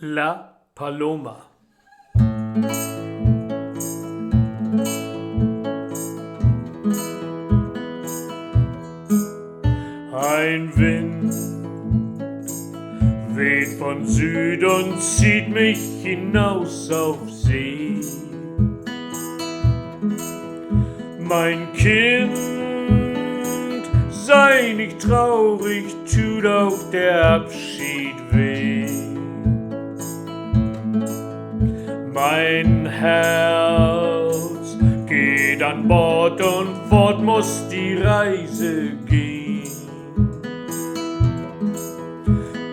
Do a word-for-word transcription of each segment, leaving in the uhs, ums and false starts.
La Paloma. Ein Wind weht von Süd und zieht mich hinaus auf See. Mein Kind, sei nicht traurig, tut auch der Abschied weh. Mein Herz geht an Bord und fort muss die Reise gehen.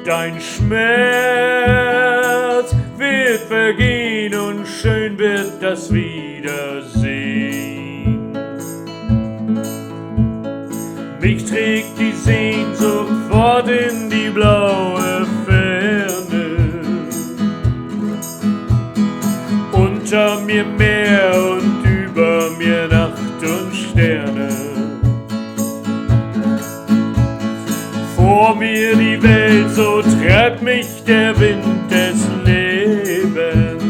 Dein Schmerz wird vergehen und schön wird das Wiedersehen. Mich trägt die Sehnsucht fort in die blaue Ferne. Unter mir Meer und über mir Nacht und Sterne. Vor mir die Welt, so treibt mich der Wind des Lebens.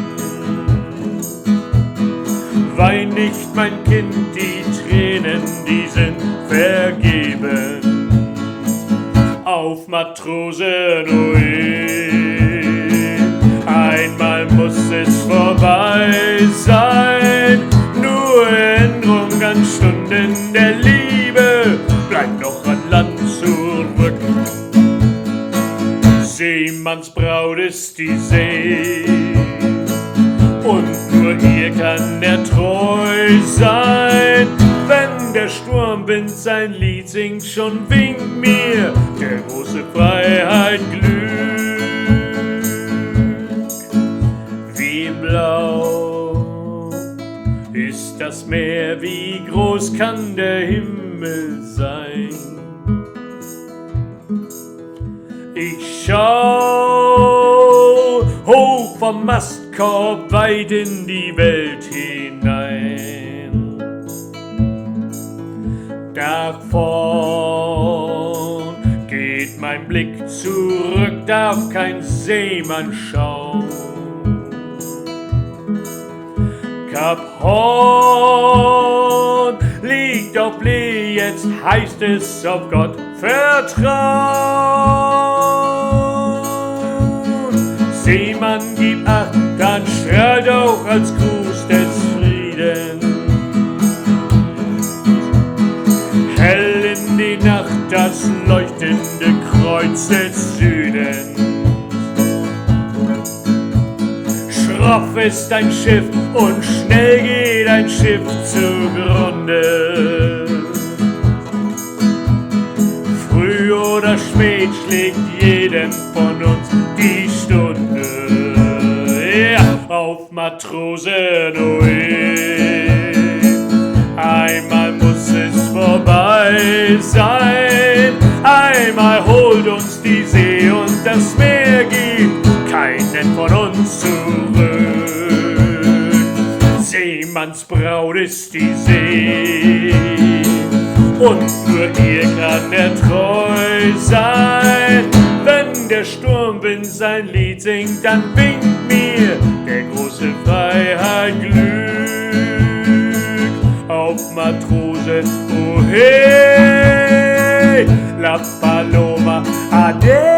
Wein nicht, mein Kind, die Tränen, die sind vergebens. Auf Matrosen, oje. Einmal muss es vorbei sein. Nur Erinnerung an Stunden der Liebe bleibt noch an Land zurück. Seemannsbraut ist die See und nur ihr kann er treu sein. Wenn der Sturmwind sein Lied singt, schon winkt mir der große Freiheit Glück. Wie blau ist das Meer, wie groß kann der Himmel sein? Ich schau hoch vom Mastkorb weit in die Welt hinein. Da vorn geht mein Blick zurück, darf kein Seemann schauen. Kap Horn liegt auf Lee, jetzt heißt es auf Gott vertrauen. Seemann, gib acht, dann strahlt auch als Gruß des Friedens hell in die Nacht das leuchtende Kreuz des Südens. Schroff ist ein Schiff und schnell geht ein Schiff zugrunde. Früh oder spät schlägt jedem von uns die Stunde. Ja, auf Matrosen, oje. Einmal muss es vorbei sein. Einmal holt uns die See und das Meer gibt keinen von uns zurück. Seemannsbraut ist die See und nur ihr kann er treu sein. Wenn der Sturmwind sein Lied singt, dann winkt mir der große Freiheit Glück. Auf Matrosen, oh hey, La Paloma, ade.